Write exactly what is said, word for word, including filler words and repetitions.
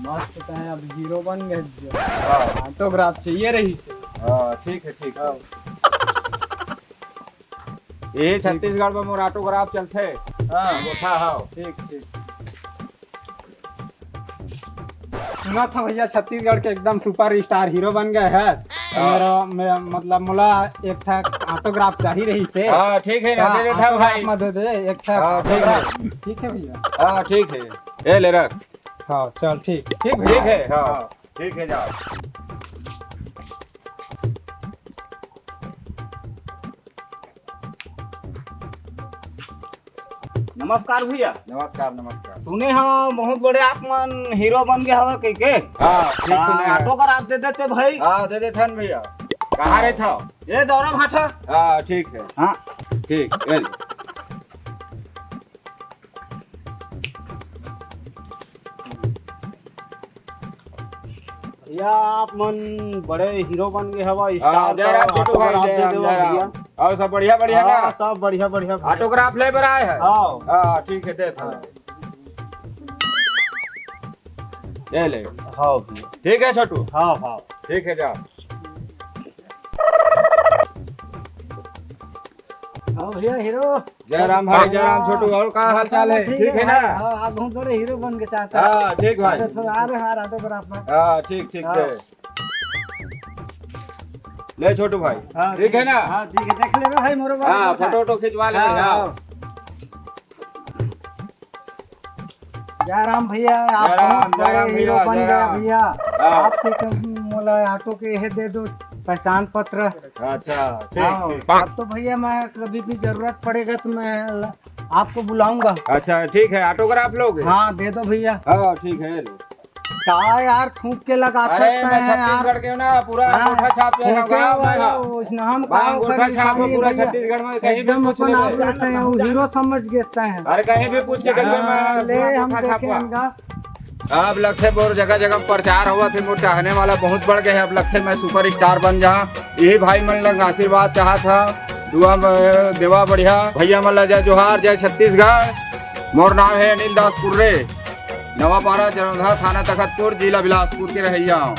मस्त, तैं अब हीरो बन गए। हाँ। ऑटोग्राफ चाहिए रहिसे। हाँ, ठीक है, ठीक है। हाँ। ये छत्तीसगढ़ में मोर ऑटोग्राफ चलथे। हाँ। गोठा, हाँ। ठीक, ठीक। सुना था भैया, छत्तीसगढ़ के एकदम सुपर स्टार हीरो बन गए हैं। हाँ। मेरा, मैं, मतलब, मोला एक ठा ऑटोग्राफ चाहिए रहिसे। हाँ, ठीक है ना, हाँ, दे देता हूँ ऑटोग्राफ भाई। में दे दे, एक ठा हाँ, ठीक है। ऑटोग्राफ। ठीक है भैया। हाँ, ठीक है। ये ले रख। हाँ, चल, ठीक, ठीक भैया। ठीक है, हाँ। हाँ। ठीक है, जा। नमस्कार भैया। नमस्कार, नमस्कार। सुने हो बहुत बड़े आप मन हीरो बन गए हवा कह के। हाँ, ठीक हाँ, सुने हैं। ऑटोग्राफ दे देते भाई। हाँ, दे देथन भैया। कहाँ रहता हो? ये दौरा भाटा। हाँ, ठीक है। हाँ। ठीक, ये ले। भैया, आप मन बड़े हीरो बन गए हवा, हाँ, स्टार जय राम का छोटू भाई, ऑटोग्राफ जय दे राम, देवा जय राम। भैया। और सब बढ़िया, बढ़िया हाँ, ना? सब बढ़िया, बढ़िया भैया। ऑटोग्राफ ले बर आए हैं? हाँ। हाँ, ठीक है, दे दो। हाँ। ये ले। हाँ भैया। ठीक है छोटू? हाँ, हाँ। ठीक है, जा। हाँ भैया, हीरो। जय राम भाई, जय राम छोटू, और का हाल चाल है? ठीक है ना? हाँ, आप बहुत बड़े हीरो बन के चाहता है। हाँ, ठीक भाई। अरे, थोड़ा आ रहे हैं, ऑटोग्राफ में। हाँ, ठीक, ठीक हाँ। है। ले छोटू भाई, हाँ, ठीक है ना? हाँ, ठीक है, देख ले भाई, मोरो बाबू हाँ, बैठा। फोटो वोटो खिंचवा ले, हाँ, हाँ। हाँ। जय राम भैया, आप जय राम, बहुत जय बड़े राम हीरो भैया, बन जय गए राम। भैया। हाँ। आपके तो मोला ऑटो के ये दे दो, पहचान पत्र। अच्छा, ठीक, हाँ, ठीक। अब तो भैया, मैं कभी भी जरूरत पड़ेगा तो मैं आपको बुलाऊंगा। अच्छा, ठीक है, ऑटोग्राफ लोगे? हाँ, दे दो भैया। हाँ, ठीक है, लो। का यार, थूक के लगा अरे, सकते मैं हैं यार। छत्तीसगढ़ के ना, पूरा हाँ, अंगूठा छाप के फूके ना, गाँव में वाला ना। वो नाम बांग काम अंगूठा कर छाप में निशानी पूरा भैया। छत्तीसगढ़ में कहीं भी एकदम पूछ अपन ले आप भाई। रहते हैं, वो हीरो समझ लेते हैं। अरे, कहीं भी पूछ के चल जाओ, हाँ, मैं ले, पूरा हम अंगूठा छाप देखें का। इनका। अब लगथे मोर जगह जगह प्रचार होवत हे, मोर चाहने वाला बहुत बढ़ गए हे। अब लगथे मैं सुपरस्टार बन जा, यही भाई मन लग आशीर्वाद चाहत हा। दुआ म-, देवा बढ़िया। भैया मन ला जय जोहार, जय छत्तीसगढ़। मोर नाम है अनिल दास कुर्रे, नवापारा, जलौंधा, थाना तखतपुर, जिला बिलासपुर के रहैया हूँ।